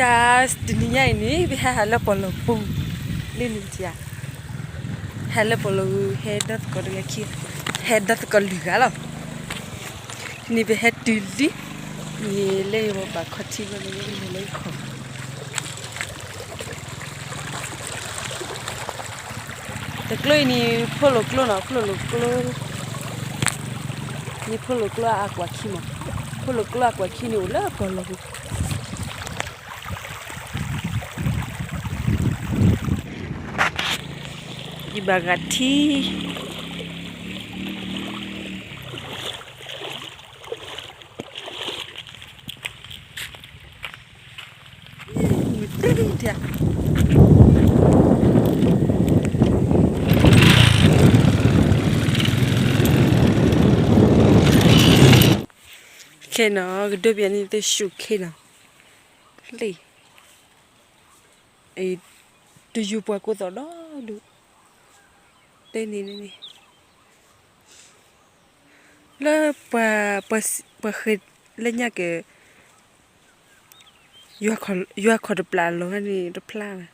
ကါ တနံၤညါအံၤန့ၣ် ပဟဲဟးလၢပီၣ်လီၢ်ပူၤ လၢန့ၣ်ဧါ, ဟဲလၢပီၣ်လီၢ်ပူၤ ဟဲဒီသကိးတဂၤခံ, ဟဲဒီသကိးလွံၢ်ဂၤလီၤ. န့ၣ်ပဟဲတုၤလံ, န့ၣ်လၢပဘၣ်ခီၣ်ထံးဘၣ်န့ၣ် လၢခီၣ် တကျိအံၤန့ၣ် ဖိလိာ်ကျိနီၤ, ဖိလိာ်ကျိ, န့ၣ်ဖိလိာ်ကျိအကွၢ်ခံမး, ဖိလိာ်ကျိအကွၢ်ခံန့ၣ်အိၣ်လၢပီၣ်လီၢ်ပူၤ. ယဘၣ်ဂၤထံ မုၢ်တ့ထံ, ခဲနီၤ ကဒိးပျးန့ၣ်တၢ်ဆူၣ်ခဲနီၤ, လံ တယူၤပှၤကိးသီၣ်ဒီဒူၣ်, တဲန့ၣ်န့ၣ် လၢပှၤ ပှၤဃ့လၢညါက့ၤ ယွၤခီၣ်တပျၢ်လီၤန့ၣ်တဖျါဘၣ်.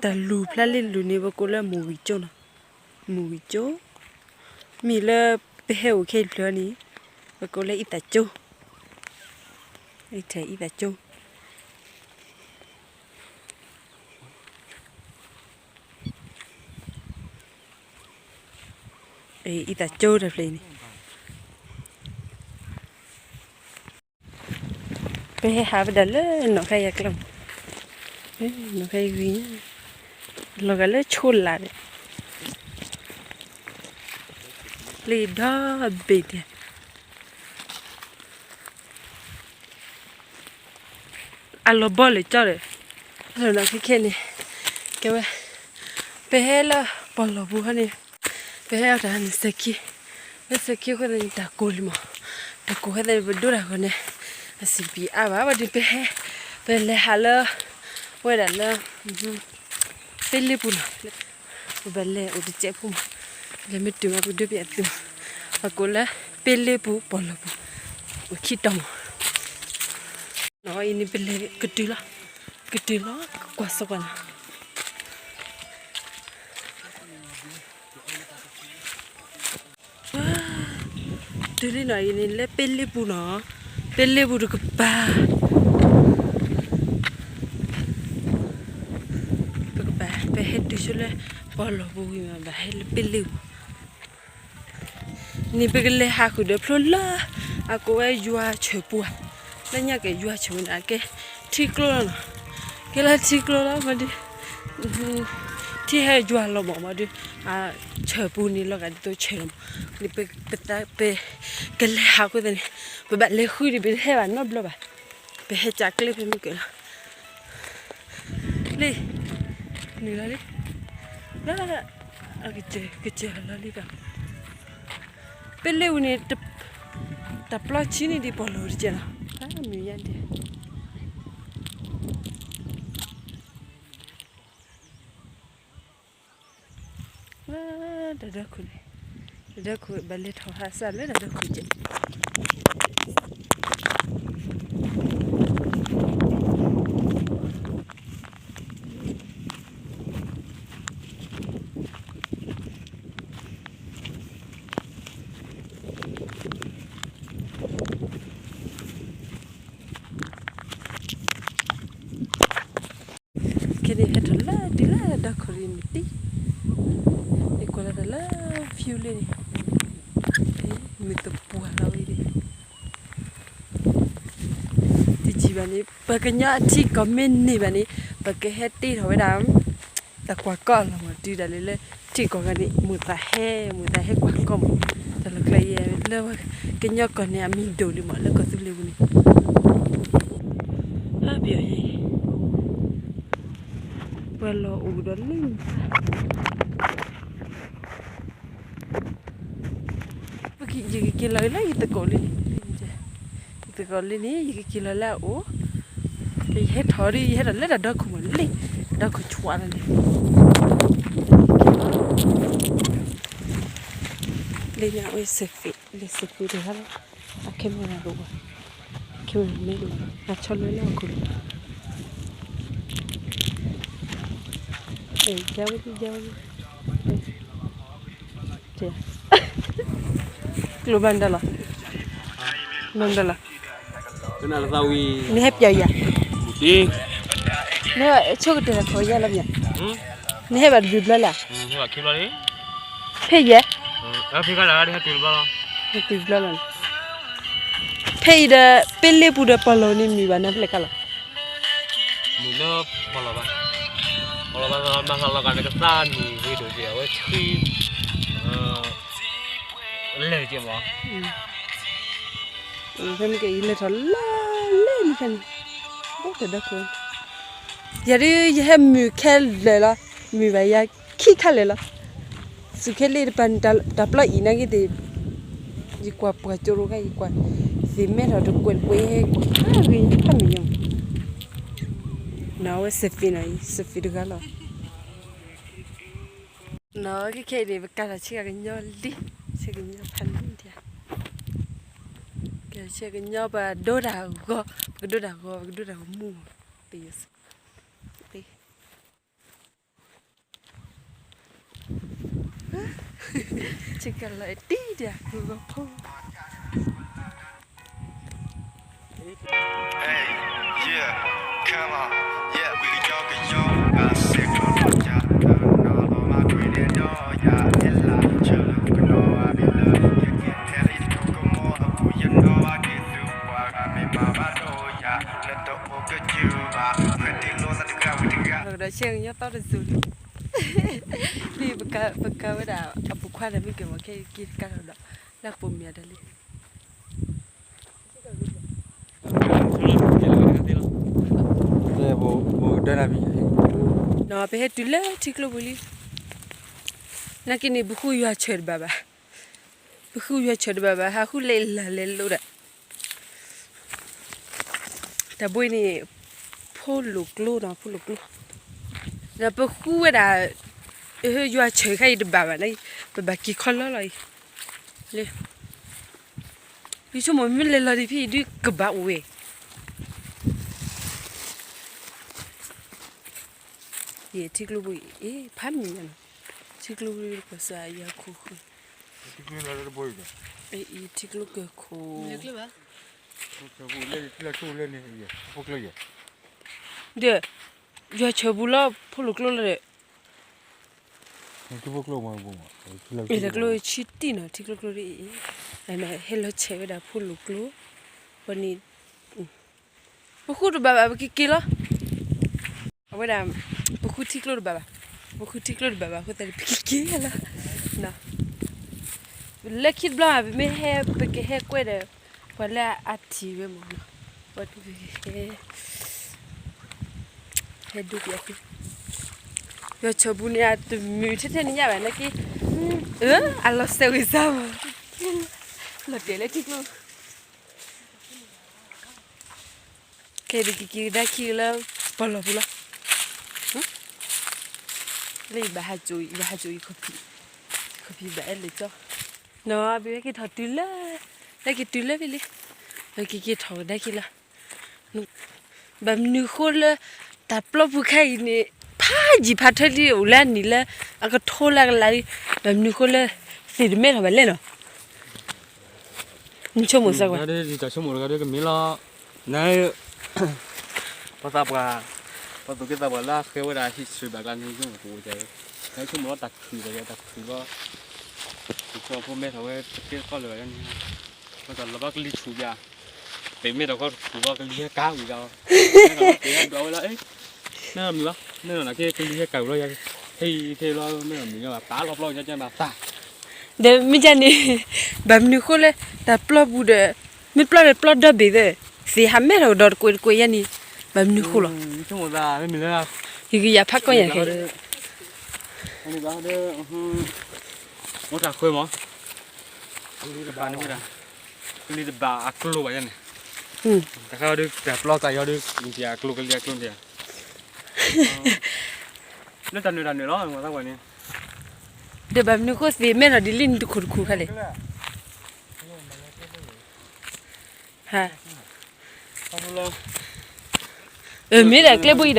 တၢ်လူၤဖျါလံလူၤန့ၣ် ပကိးလၢမူၤဂံၢ်ကၠိနီၤ, မူၤဂံၢ်ကၠိ, မ့ၢ်လၢပဟဲအိၣ်ခဲအံၤဖျၢၣ်န့ၣ် ပကိးလၢအံသၣ်ကၠိ, ထဲအံသၣ်ကၠိ အံသၣ်ကၠိတၢ်ဖျၢၣ်အံၤန့ၣ် ပဟဲဟးဝဲဒၣ်လၢနီၢ်ခါယၤကျါ, နီၢ်ခါယၤဂ့ၤ, လီၤဂာ်လၢဆိလးဒီး လံာ်ဒီဘ့ၣ်ဒဲး အလီၤဘီလၢကၠီဒီး လီၤဒီးခဲခဲန့ၣ် ကဲဝဲ ပဟဲလၢပီၣ်လီၢ်ပူၤခါန့ၣ် ပဟဲအီၣ်တၢ်န့ၣ်စဲးခံ, လၢစဲးခံအဃိသတးန့ၣ် တၢ်ကိၢ်လံမး, တၢ်ကိၢ်ဃဲသတးန့ၣ် ပဒိတၢ်ဂီၤန့ၣ် အစံးပံၤအါဘၣ်ဝဲဒ်ပဟဲ, ပလဲၤဟးလၢ ဝဲဒၣ်လၢ ပ့လ့ပူၤနီၤ, ပဘၣ်လဲၤအိၣ်တစဲးဖိမး, လဲၤမ့ၢ်တုၤမး ပကဒိးပျးသုမး, ပကိးလၢ ပ့လ့ပူၤပီၣ်လီၢ်ပူၤ အိၣ်ခံတီၤမး, အံၤန့ၣ်ပလဲၤကတုၤလီၤ, ကတုၤလီၤ ကကွၢ်စၢၤကွၢ်နီၤ တုၤလံနီၤ အံၤန့ၣ်လၢပ့လ့ပူၤနီၤ, ပ့လ့ပူၤတကပၤ, ပကပၤ ပဟဲတုၤဆိလၢ ပီၣ်လီၢ်ပူၤဝံၤမး ဘၣ်ဟဲလၢပ့လ့ပူၤ န့ၣ် ပကလဲၤဟးဃုာ်ဒီးဖျိလၢ အကိးဝဲယွၤဆၢၣ်ပူၤဧါ, လၢညါက့ၤယွၤဆၢၣ်ပူၤန့ၣ် အကဲထံကျိလီၤနီၤ, ကဲလၢထံကျိလီၤ မ့ၢ်ဒ် ထံဟဲယွၤလီၤမး မ့ၢ်ဒ် ဆၢၣ်ပူၤန့ၣ် လီၤဂာ်ဒ်သိးဆၢၣ်လီၤမး, န့ၣ် ပ ပကလဲၤဟးဃုာ်သ့ၣ်န့ၣ် ပဘၣ်လဲၤဃုဒံး ပတဟဲဘၣ်နီတဘျီဘၣ်, ပဟဲကၢ်ကျဲဖဲမုၢ်ကၢၤလီၤ လံ နုာ်လီၤလံ လၢ ကစၢၢ်လီၤလံဘၣ်, ပ့လ့ပူၤန့ၣ် တၢ်ပျီဆံးန့ၢ်ဒံးပီၣ်လီၢ်တကဲလီၤ, မုၢ်ယါဒဲး တၢ်ဒီခိၣ်န့ၣ် တၢ်ဒီခိၣ်ဘၣ်လဲၤထီၣ်ဟးစၢ်လၢတၢ်ဒီခိၣ်ကဲ ခဲန့ၣ် ဟဲထီၣ်လၢဒ်လၢတၢ်ဒီခိၣ်ရံၣ်မုၢ်တံၢ်, ယကွၢ်လီၤတၢ်လၢ view လံန့ၣ်, မုၢ်သပှၢ်လီၤဝဲဒၣ်, တယံာ်ဘၣ်န့ၣ် ပှၤကညီအထံကီၢ်မ့ၢ်န့ၢ်ဘၣ်န့ၣ် ပကဟဲတ့ထီၣ်ဝဲဒၣ် တၢ်ကွၢ်ကီအလီၢ်မး တုၤဒၣ်လဲာ်လၢထံကီၢ်ဂၤန့ၣ် မိၢ်သးဟဲ မိၢ်သးဟဲကွၢ်ကီမး, တၢ်လီၢ်ကျဲယဲ လၢကညီကီၢ်န့ၣ် အမံၤဒိၣ်လံမး လၢကီၢ်သူလ့ၤပူၤန့ၣ်, ဟးပယီၤယဲ ပှၤလီၤအိၣ်ဒီးလၢ ပကက့ၤလီၤလၢယသကိးလံန့ၣ်, ယ စ့ၢ်ကီးလံန့ၣ် ယကက့ၤလီၤလၢအအိၣ်, ကယဟဲထီၣ်ဒီး ယဟဲထီၣ်လၢတၢ်ဒီခိၣ်မးလံ, ဒီခိၣ်ဆှးလီၤန့ၣ်, လၢညါအဝဲစဲးဖံး, လၢစဲးဖံးတဂၤလီၤ, အခဲမုၢ်နၤဒိၣ်ဘၣ်, ခဲမုၢ်နၤမ့ၢ်ဒိၣ်ဘၣ်, အဆီလၢလၢအခိၣ်လီၤ, အဲ ယဝဲဒ် ယဝဲဒ် ကျိဘၣ်ဒၣ်လီၤ, ဘၣ်ဒၣ်လီၤ, နဟဲပျးယၤ, နဟဲဘၣ်ဆိကတၢၢ်လၢခီယါလီၤမး, နဟဲဘၣ်တဘျုးဘျီလၢ်, ဖဲယဲ, ဖဲအံၤဒီး ပ့လ့ပူၤဒီးပီၣ်လီၤန့ၣ်မုာ်ဘၣ်နၤဖျဲၣ်ခါလီၤ, မုာ်လၢပီၣ်လီၤဘၣ်, ပီၣ်လီၤဘၣ် မၤသးလီၤဂာ်နကသါနံၤဝံၤဒိၣ်က့ၤ အဝဲဆှံ လဲၤက့ၤမး, ဖဲမ့ၢ်က့ၤ ယလဲၤထီၣ်လၢလၢန့ၣ်ဖဲန့ၣ်, အိၣ်တဒၢခိၣ်, ယၤဒုး ယဟဲမုာ်ခဲလၢာ်လီၤ, မုာ်ဘၣ်ယၤခံခါလၢာ်လီၤ, စူၢ်ခဲလၢာ်တပၤန့ၣ် တၢ်ပျီအံၤနာ်က့သ့ၣ်, ယကွၢ်ပှၢ်ကၠိရိၤခါ ယကွၢ်, သ့ၣ်မဲထီၣ်တကွဲးတကွဲး ယဟဲကွၢ်ဖးဂ့ၤဖးမုာ်ညါ, နဝဲစဲးဖံးနီၤ စဲးဖံးတဂၤလီၤ. နီၢ် ခဲခဲအံၤန့ၣ် ပကၤထီၣ်ဆ့ကၤကညီလံ, ဆ့ကၤကညီဖးလံဒံး, ကၤထီၣ်ဆ့ကၤကညီ ပဒိတၢ်ဂီၤ, ပကဒိတၢ်ဂီၤ ပကဒိတၢ်ဂီၤမူ, ပယီၤ, ဆ့ကၤလီၤတံၢ်ဒံး ဂီၤဂီၤဖိ ဒီးဆ့ကၤကညီသီတစိၤလံ, လံ ပကၤဝဲဒၣ် အပူၤခွါဒီးမ့ၢ်က့ၤမ့ၢ်ခဲက့ၤတကးထီၣ်ဒီး လၢအပိာ်မုၣ်အတၢ်လံ နီၢ် ပဟဲတုၤလၢထံကျိပူၤလံ, နာ်က့န့ၣ် ပဃုယွၤဆၢတဘၣ်ဘၣ်, ပဃုယွၤဆၢတဘၣ်ဘၣ် ဟးဃုလဲၤလၢ်လဲၤလိၤဒီး တၢ်ဘိအံၤန့ၣ် ဖိလိာ်ကျိနီၤ ဖိလိာ်ကျိ, ဒီးပဃုဝဲဒၣ် ယွၤဆၢခါအံၤတဘၣ်ဘၣ်န့ၣ် ပဘၣ်က့ၤခီလၢလီၤအံၤ, လၢ ယဆိကမိၣ်မ့ၢ်လဲၤလီၤဒံးဖဲအံၤဒုးကဘၣ်အိၣ်ဝဲ, ယထံကျိပူၤအံၤ ဖးမံၤညါနီၤ, ထံကျိပူၤကစၢ်ယွၤခိၣ်ဃၢၤ, ယထံကျိကၢၢ်ခိၣ်, ဒီး ယွၤဆၢပူၤလီၤ ဖိလိာ်ကျိလီၤဒီး တၢ်ကျိဆံတံၢ်နီၤ ထံကျိကျိဒ်အံၤ, ဟဲလီၤဆဲးဝဲဒၣ်ဖိလိာ်ကျိ, ဝဲန့ၣ် ပဃုတဘၣ်ဘၣ် ပကက့ၤလီၤ, အဝဲဒၣ် ပဃုထံကျိတဘၣ်ဘၣ်, ပဃုထံကျိတဘၣ်ဘၣ် အဃိသတးန့ၣ် ပကက့ၤလီၤ, လၢခံတဘျီ ပမ့ၢ်ဟဲ ပကဟဲကွဲဒီး ပှၤလၢအထံၣ်ဝဲမးနီၤ, ပှၤတဟဲ ဟဲဒိပယီၤ, ယွၤဆၢပူၤန့ၣ် အတမုာ်ထဲထဲန့ၣ်ညါဘၣ်နာ်က့, အလီၤစဲးဝံၤစၢ်မး, လီၤတဲာ်လၢထံကျိ, ခဲအံၤပကက့ၤကဒါခံလၢ ပီၣ်လီၢ်ပူၤလီၤ, လၢယဘၣ်ဟးစိာ် ယဘၣ်ဟးစိာ်ယခီၣ်ဖံး, ခီၣ်ဖံးဘၣ်အဲၣ်လၢကၠီ, နီၢ် ပကက့ၤထီၣ်တုၤလၢ, ပကက့ၤတုၤလၢဖဲလံ, ပကက့ၤထီၣ်ကဒါခံလၢ ဘၣ်မနုၤဃိလၢ တၢ်ပျီပူၤခဲအံၤန့ၣ် ဖးယံာ်ဖးထၢလံ အိၣ်လၢအနံၣ်လၢ အကထိလၢအကလးလံ, ဘၣ်မနုၤဃိလၢ သ့ၣ်တမဲထီၣ်ဘၣ်လဲၣ်နီၤ, နဆိကမိၣ်စ့ၢ်ကီး, ယဆိကမိၣ်တဂၤဒီးကမ့ၢ်လီၤ, န ပှၤသးပှၢ်, ပှၤသူၣ်က့သးပှၢ်လၢအဃဲဝဲဒၣ် history ဘၣ်ကျါန့ၣ် ယဆိကမိၣ်ကအိၣ်ကဲ, နဆိကမိၣ်လီၤတၢ်ခုၣ်ဘၣ်ယဲ တၢ်ခုၣ်လီၤ, ယဆိကမိၣ်ဖိမဲထီၣ်ဝဲတကဲတကီလၢၤဘၣ်ယဲန့ၣ်, ပှၤသးလီၤဘၣ်ကလံၤဆူၣ်ယဲ ပ့ၤမ့ၢ်တၢ်ခီတခူၣ်ဘၣ် ကလံၤဟဲကၤဝံၤလီၤ, မ့ၢ်နီၢ်မုာ်ဘၣ် မ့ၢ်နီၢ်နၤက့ ကလံၤဟဲကၤဝံၤလီၤယၤ, ဟဲအံၤထဲလီၤ မ့ၢ်နီၢ်မုာ်ညါဘၣ် ပာ်လီၤပျီညါကဲဘၣ်သး, ဒီးမ့ၢ်ဒ်န့ၣ် ဘၣ်မနုၤဃိလၢ တၢ်ပျီပူၤဒီး မ့ၢ်ပျီဒီးပျီဒီဘ့ၣ်သၢ, သ့ၣ်ဟးမဲထီၣ်ကဒီးတကွဲးတကွဲးယဲန့ၣ် ဘၣ်မနုၤဃိလီၤ, ဆိကမိၣ်သး မ့မ့ၢ်လၢ ယကယၤဖးကီၢ်ယၤခဲ မ့ၢ်ဘၣ်ဒီး အိၣ်တၢ်ဃၢမး, ကလံၤတဘၣ်န့ၣ်ဝဲဒၣ်, ကလံၤတဘၣ်အကျိၤဘၣ်ယဲန့ၣ်, တၢ်ခါဒုး တၢ်ပျီကးယီဒုး ကျိၣ်တယၤ ကျိၣ်ကလံၤကျိၣ်တယၤ လၢတၢ်နုာ်တၢ်နုာ်လီၤ မၤသးဝဲန့ၣ် ဒီးဘၣ်မနုၤဃိသ့ၣ်မဲထီၣ်ဒ်လံန့ၣ်တခိၣ်တခိၣ်ခါလဲၣ် မ့ၢ်ဒၣ်ကျဲဘိအံၤဒီး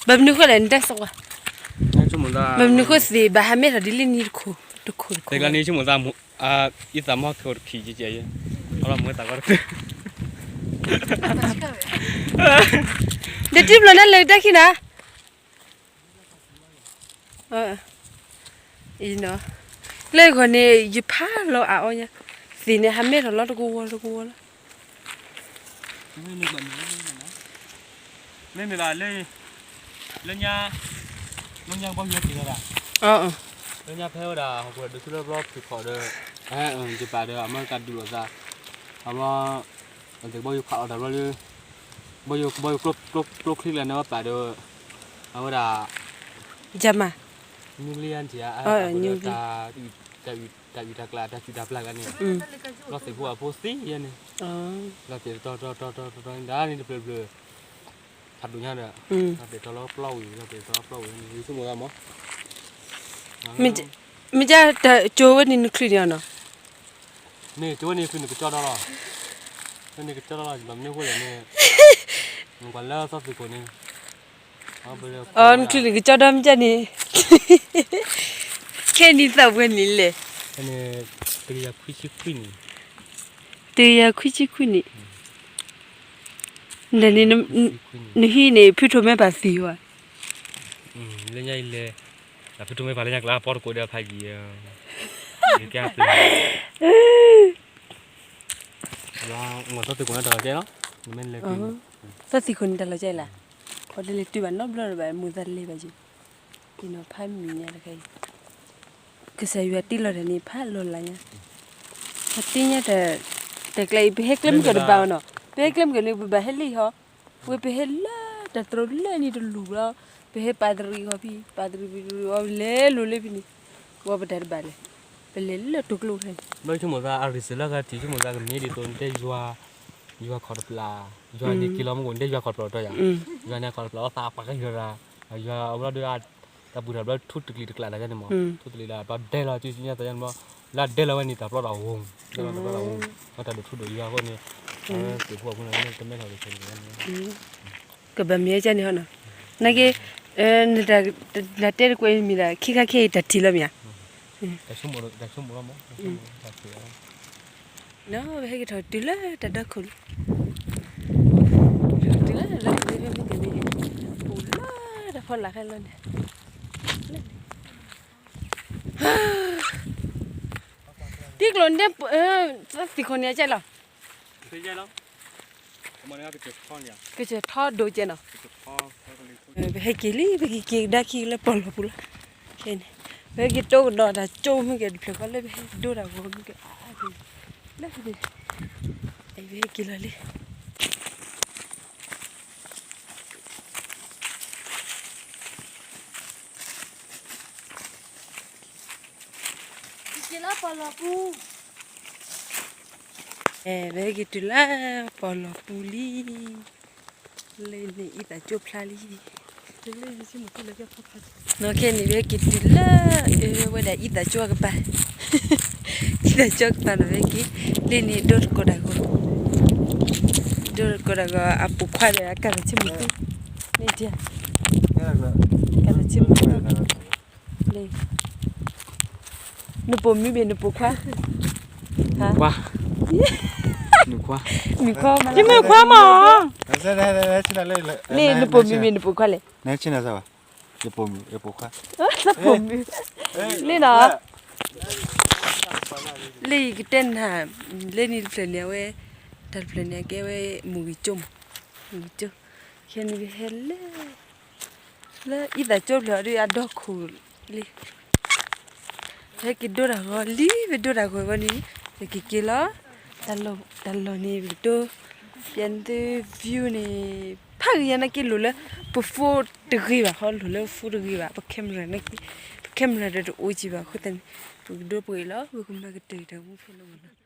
ဘၣ်မနုၤဃိလဲၣ် နတဲစ့ၢ်ကီး ဘၣ်မနုၤဃိသ့ၣ်ဘၣ်ဟးမဲထီၣ်ဒ်လံန့ၣ်တခိၣ်တခိၣ်တခိၣ် ယသးမဟီၣ်ခိၣ်တခံကဲကဲယဲ အလီၤမွဲသးကီတဖျၢၣ် ဒီးတံၤဘျီၣ်နၤလဲၤတၢ်ခံနၤ အံၤနီၤ လၢဂီၢ်န့ၣ် ယဖးလီၤအါအီညါ သ့ၣ်န့ၣ် ဟးမဲထီၣ်လီၤတကဝီၤတကဝီၤလီၤ မ့မ့ၢ်ဘၣ်လၢ လၢညါ လၢညါကဘီယူၤတ့ၢ်လီၤဒၣ် လၢညါဖဲဝဲဒၣ် ဟီၣ်ခိၣ်ဒီးဆူလၢဘျီဖုၣ်ခီၣ်ဒီး ယပာ်ဒီးအမဲရကၤဒုးလိာ်သး အဘျီ အသုးကဘီယူၤခးလီၤတၢ်ဘျီလၢ ဘီယူၤ ဘီယူၤကျိချံကျါန့ၣ် ဝဲပာ်ဒီး အဝဲဒၣ် ယမၤ nuclear ထံၣ်ဧါ တၢ်အုၣ်တၢ်ကျး တၢ်စူၣ်တၢ်ပျၢ်ဂၤန့ၣ် လီၤသ့ၣ်ဖိအဖိသ့ယဲန့ၣ် လီၤသ့ၣ်တီတီတီတီတီတီ ဒၣ်န့ၣ်တဖျၢၣ်ဖျၢၣ် ဖးဒိၣ်ညါဒီး လီၤသ့ၣ်တီလီၤပျီဝံၤ လီၤသ့ၣ်တီလီၤပျီဝံၤန့ၣ် ယဆိကမိၣ်သးမး မ့ၢ်ကၢ်တၢ်ကၠိဝဲန့ၣ်နချုးန့ၣ်အီၤနီၤ မ့ၢ်ကၠိဝဲန့ၣ်ချုးန့ၣ်ကကၠီဒီလီၤ ဖဲန့ၣ်ကကၠီဒီလီၤ ဘၣ်မနုၤအဃိလဲၣ်န့ၣ် နကွၢ်လၢသီသံၣ်ခိၣ်န့ၣ် အီၤနချုးန့ၣ်ကကၠီဒီမ့ၢ်ကၢ်န့ၣ် ခဲနံၤသးဝဲန့ၣ်လဲၣ် ဖဲန့ၣ် တကယၤခွံဆံခွံန့ၣ် တကယၤခွံဆံခွံန့ၣ် ဒီးန့ၣ် နဟံးန့ၢ်ဖုထိးမဲပာ်သံဝဲ လၢညါအံၤလဲၣ် ဖုထိးမဲပာ်လၢညါကျါပီတကိးဒီးဖးယံၤ ကဲပျၢ် သီသံၣ်ခိၣ်န့ၣ်တၢ်လီၤကဲလီၤ သီသံၣ်ခိၣ်န့ၣ်တၢ်လီၤကဲလီၤ ပှၤတလဲၤတုၤဘၣ်နီတဘျီဒီးဘၣ် မိၢ်သးလဲၤဘၣ်ယံၤ က့ၤနီၤဖးမံၤညါတခါအံၤ ကစၢ်ယွၤတ့လီၤတၢ်န့ၣ် ဖးလီၤလးညါ ပှၤတ့ညါတၢ် တၢ်ကျဲအံၤ ပဟဲကျဲမုၢ်ကီၢ်တဘၣ်အီၤနီၤ ပဟဲကျဲမုၢ်ကီၢ်န့ၣ် ပဘၣ်ဟဲလံဟီ ဝဲပဟဲလၢတၢ်သရိာ်လၢန့ၣ်တလူၤဘျီ ပဟဲပာ်တရံးဃီဖံ ပာ်တရံးဖံတရံးအီၤ လဲၤလိၤလၢဖံန့ၣ် ဝဲပတၢ်တဘၣ်လဲၣ် ပလဲၤလၢတိာ်ကျိခဲအံၤ ဘၣ်ဆိကမိၣ်သး အရ့စၢၤလၢဂၤထံၣ် ဆိကမိၣ်သးကမ့ၢ်ဒ်သိးနတဲယွၤ ယွၤခီၣ်တပျၢ် ယွၤန့ၣ်က့ၤလီၤမူခိၣ် နတဲယွၤခီၣ်တပျၢ်တီယၤ ယွၤန့ၣ်ခီၣ်တပျၢ်လီၤသးပှၤကယီၤရၤ ယွၤအဘျီဒီး တၢ်ပူၤတၢ်ဘျီထူတကျံၤတကျးတၢ်ယါန့ၣ်မး ထူတကျံၤတကျး ပှၤဒဲလီၤစုညါသးယါန့ၣ်မး လၢဒဲလီၤဝဲန့ၣ် တၢ်ပျီတၢ်ဝူၤ ဒဲလီၤတၢ်ပျီတၢ်ဝူၤ ဝဲတၢ်ဒိၣ်ထူဒိၣ်ယွၤအဃိန့ၣ် သုးဖိအဖိန့ၣ် တမဲထီၣ်က့ၤန့ၣ် ကဘၣ်မ့ၢ်အကၢ်န့ၣ်ဟီနီၤ နာ်က့ နတၢ်လၢတဲတကွဲးမံၤဒၣ် ခံခါခဲအံၤတၢ်ထံၣ်လီၤမ့ၢ်ဧါ တၢ်ဆိကမိၣ်လီၤမး နီၤပဟဲက့ၤထီၣ်တုၤလၢတၢ်ဒီခိၣ်လံ တုၤလၢလၢကန့ၣ်ဖဲမ့ၢ်ကန့ၣ် ပူၤလၢတၢ်ဖီလာ်ခဲလၢာ်န့ၣ် တံၤကျိၤန့ၣ် သီသံၣ်ခိၣ်န့ၣ်ကဲလီၤ ကစၢၢ်ထီဒိၣ်ကဲနီၤ ပဟဲက့ၤလံ ပက့ၤက့ၤကဒါခံလၢပီၣ်လီၤပူၤလီၤ ခဲန့ၣ် ပဟဲက့ၤတိကဒီးတၢ်ကၠိမ့ၢ်က့ၤတဖျၢၣ်ဃီလၢပဟဲဒိတၢ်ဂီၤမ့ၢ်က့ၤ လၢန့ၣ် ပဟဲက့ၤလီၤလံ က့ၤလၢပီၣ်လီၤပူၤ အဲ ပဟဲက့ၤတုၤလၢပီၣ်လီၤပူၤလံ လၢန့ၣ် အံသၣ်ကၠိဖျါလံ နီၢ်ခဲန့ၣ် ပဟဲက့ၤတုၤလၢ အဝဲဒၣ်အံသၣ်ကၠိအကပၤ အံသၣ်ကၠိအကပၤနီၢ် ပဟဲက့ၤ လၢန့ၣ်ဒိတကိးတၢ်ဂီၤ ဒိတကိးတၢ်ဂီၤ အပိာ်ခွါဒီးအကၢ်သးဆ့မုၢ်သူ န့ၣ်ဒ် ကၢ်သးဆ့မုၢ်သူ လၢ နပိာ်မုၣ်မ့ၢ်နပိာ်ခွါ ခွါ မုၣ်ခွါ မုၣ်ခွါမး ယမုၣ်ခွါမး လၢ နပိာ်မုၣ်မ့ၢ်နပိာ်ခွါလဲၣ် နပိာ်မုၣ် လၢနီၤ လၢယကတဲနၤ လၢန့ၣ်တဖျၢၣ်န့ၣ် အဝဲ တၢ်တဖျၢၣ်န့ၣ် အကဲဝဲ မူဂံၢ်ကၠိမး မူဂံၢ်ကၠိ ခဲန့ၣ်ပဟဲလၢ လၢအံသၣ်ကၠိဖျၢၣ်အီၤဒီးအဒီခိၣ်လံ ပဟဲက့ၤဒိတၢ်ဂီၤလံ ပဒိတၢ်ဂီၤဝဲန့ၣ် ပက့ၤက့ၤလီၤ တၢ်လီၢ်န့ၣ် ပကတိၤ ပျဲသု view န့ၣ် ဖးဂ့ၤညါနာ်က့လိၤလၢ ပ phone တဂ့ၤဘၣ် ဟီလိၤလၢ phone တဂ့ၤဘၣ် ပ camera နာ်က့ ပ camera ဒီးတအိၣ်က့ၤဘၣ်အဃိသတးန့ၣ် ပကဒိပှဲၤလီၤ ပကမၤကတၢၢ်တၢ်မူဖဲလၢ